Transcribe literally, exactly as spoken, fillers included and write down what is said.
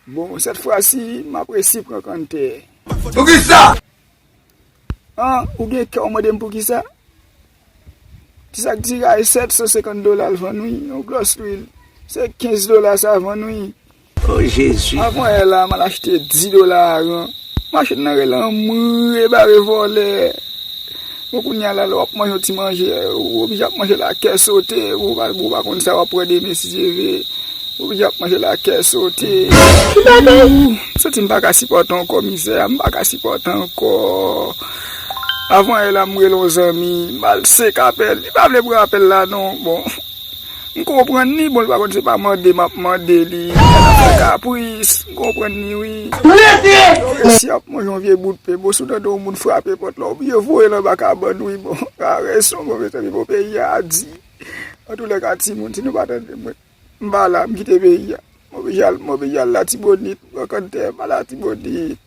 Bon, sèt fwa si, m ap resi pran kanntè. Poukisa? An, ou gen kè w mande m poukisa? Ti sak ti kay sèt san senkant dola l vann wi, yon glòs lwil. Se kenz dola sa vann wi. Oh Jezi. Avan yè la, m al achte di dola aran. Machin nan rele anmwe bare vòlè. Bon, kounye a la, lè w ap manje yon ti manje, ou oblije ap manje la kè sote, ou pa, ou pa konn sa w ap pran demen si Dye vle. Ou oblije ap manje la kè sote. Ou, m santi m pa ka sipòte ankò mizè a, m pa ka sipòte ankò. Avan yè la, m rele yon zanmi, m al senk apèl, li pa vle pran apèl la non. Bon, m konprann li, bon, li pa konn se pa mande m ap mande li, l ap fè kapris, m konprann li wi. Mesye! Si y ap manje yon vye bout pen, bon, si w tande yon moun frape pòt la, oblije voye l anba kabann wi, bon, karès yon move tanmi, bon, peyi a di. Antoulèka, timoun, si nou pa tande mwen, m pa la, m kite peyi a. M oblije al, m oblije al Latibonit, m pran kanntè, m al Latibonit.